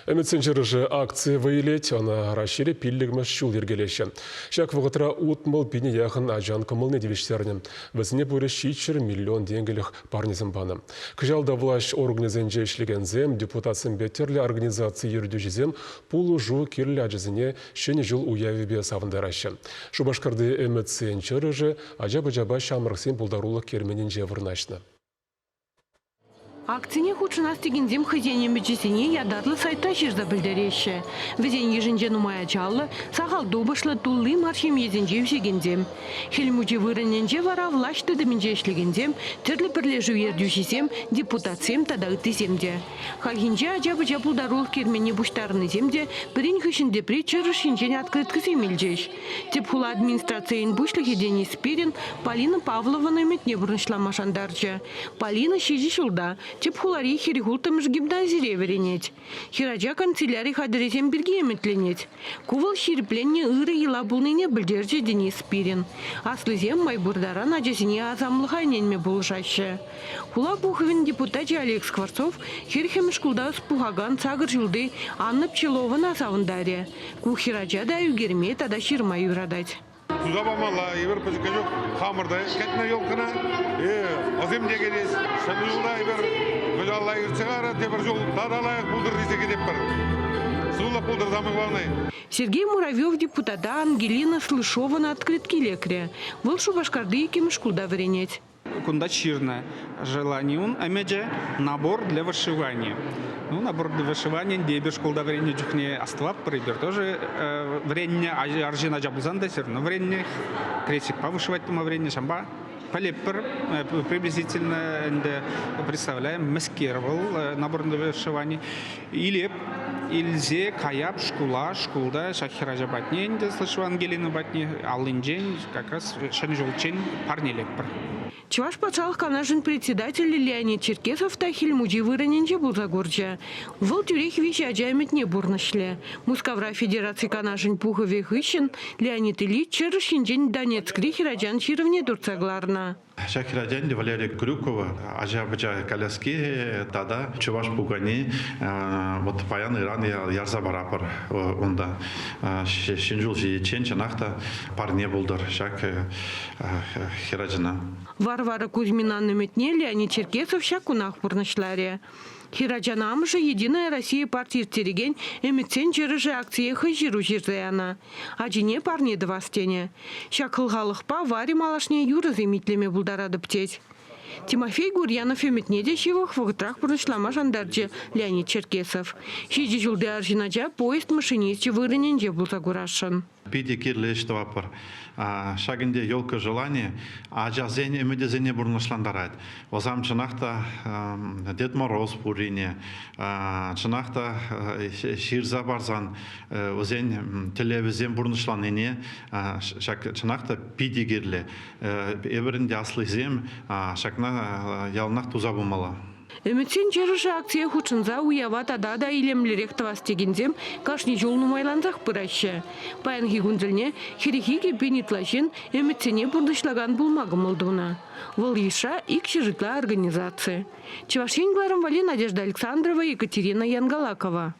Ӗмӗтсен чӑрӑшӗ акци вӑй илет, ӑна Раҫҫейре пиллӗкмӗш ҫул йӗркелеҫҫӗ. Ҫак вӑхӑтра 60 пине яхӑн ачан кӑмӑлне тивӗҫтернӗ. Вӗсене пурӗ 700 миллион тенкӗлӗх парнесем панӑ. Кӑҫал та влаҫ органӗсенче ӗҫлекенсем, депутатсемпе тӗрлӗ организаци ертӳҫисем пулӑшу кирлӗ ачасене Ҫӗнӗ ҫул уявӗпе савӑнтараҫҫӗ. Шупашкарти Ӗмӗтсен чӑрӑшӗ ача-пӑчапа ҫамрӑксен пултарулӑх керменӗнче вырнаҫнӑ. Акцине хутшӑнас текенсем хӑйсен ӗмӗчӗсене ятарлӑ сайтра ҫырса пӗлтереҫҫӗ. Вӗсен йышӗнче нумай ачаллӑ, сахал тупӑшлӑ, тулли мар ҫемьесенче ӳсекенсем. Хӗл Мучи вырӑнӗнче вара влаҫ тытӑмӗнче ӗҫлекенсем, тӗрлӗ пӗрлешӳ ертӳҫисем, депутатсем тата ыттисем те. Хальхинче ача-пӑча пултарулӑх керменне пуҫтарӑннисем те пӗрин хыҫҫӑн тепри чӑрӑш ҫинчен открыткӑсем илчӗҫ. Тӗп хула администрацийӗн пуҫлӑхӗ Денис Спирин Полина Павлован ӗмӗтне пурнӑҫлама шантарчӗ. Полина ҫичӗ ҫулта тӗп хулари хӗрӗх улттӑмӗш гимназире вӗренет. Хӗрача канцеляри хатӗрӗсем пирки ӗмӗтленет. Ку вӑл ҫирӗпленнӗ ырӑ йӑла пулнине пӗлтерчӗ Денис Спирин. Аслисем май пур таран ачасене асамлӑха ӗненме пулӑшаҫҫӗ. Хула пухӑвӗн депутачӗ Олег Скворцов хӗрхӗмӗш шкулта ӑс пухакан сакӑр ҫулти Анна Пчеловӑна савӑнтарӗ. Ку хӗрача та ӳкерме тата ҫырма юратать. Туса памалла, эпир пӗчӗккӗ чух хамӑр та кӗтнӗ елкӑна. Вӗсем те кӗтес. Ҫӗнӗ ҫулта эпир кӑҫал иртсе кайрӗ, тепӗр ҫул тата лайӑх пултӑр тесе кӗтетпӗр. Сывлӑх пултӑр, самое главное. Сергей Муравьев депутата Ангелина Слышовӑн открытки лекрӗ. Вӑл Шупашкарти иккӗмӗш шкулта вӗренет. Кунта ҫырнӑ желание ун ӗмӗчӗ набор для вышивания. Ну, набор для вышивания эпир шкулта вӗреннӗ чухне астӑватпӑр, эпир тоже вӗреннӗ арҫын ача пулсан та все равно вӗреннӗ, крестикпа вышивать тума вӗреннӗ, ҫавӑнпа пӗлетпӗр, приблизительно ӗнтӗ представляем, мӗскер вӑл набор для вышивания. Илеп, илсе каяп шкула, шкулта ҫак хӗрача патне ӗнтӗ, слышу, Ангелина патне, аллинчен как раз Ҫӗнӗ ҫулччен парнелетпӗр. Чӑваш Патшалӑх Канашӗн председателӗ Леонид Черкесов та Хӗл Мучи вырӑнӗнче пулса курчӗ. Вӑл тӳрех виҫӗ ача ӗмӗтне пурнӑҫлӗ. Мускавра Федераци Канашӗн пухӑвӗ хыҫҫӑн Леонид Ильич чӑрӑш ҫинчен Донецкри хӗрачан ҫырӑвне туртса кӑларнӑ. Ҫак хӗрача ӗнтӗ Валерия Крюкова ача-пӑча коляски тата чӑваш пукани вот паян ыран ярса парапӑр унта. Ҫӗн ҫул ҫитиччен чӑнах та парне пултӑр ҫак хӗрачана. Варвара Кузьминан ӗмӗтне Леонид Черкесов ҫак кунах пурнӑҫларӗ. Хӗрачан амӑшӗ «Единая Россия» парти ирттерекен «Ӗмӗтсен чӑрӑшӗ» акцие хӑй ҫыру ҫырса янӑ. Ачине парне тӑвас тенӗ. Ҫак хӑлхалӑхпа Варя малашне юрӑсем итлеме пултаратӑп тет. Тимофей Гурьянов ӗмӗтне те ҫывӑх вӑхӑтрах пурнӑҫлама шантарчӗ Леонид Черкесов. Ҫичӗ ҫулти арҫын ача поезд машинисчӗ вырӑнӗнче пулса курасшӑн. Питӗ кирлӗ ӗҫ тӑватпӑр. Ҫак ӗнтӗ елка желани ачасен ӗмӗтӗсене пурнӑҫлантарать. Вӑсам чӑнах та Дед Мороз пуррине, чӑнах та ҫырса парсан вӗсен тӗллевӗсем пурнӑҫланине ҫак чӑнах та питӗ кирлӗ. Эпир ӗнтӗ аслисем ҫакна яланах туса пымалла. Ӗмӗтсен чӑрӑшӗ акцие хутшӑнса уява тата та илемлӗрех тӑвас текенсем кашни ҫул нумайлансах пыраҫҫӗ. Паянхи кун тӗлне 42 пин ытла ҫын ӗмӗтсене пурнӑҫлакан пулма кӑмӑл тунӑ. Вӑл йышра икҫӗр ытла организаци. Чӑваш Ен кӑларӑм валли Надежда Александрова, Екатерина Янгалакова.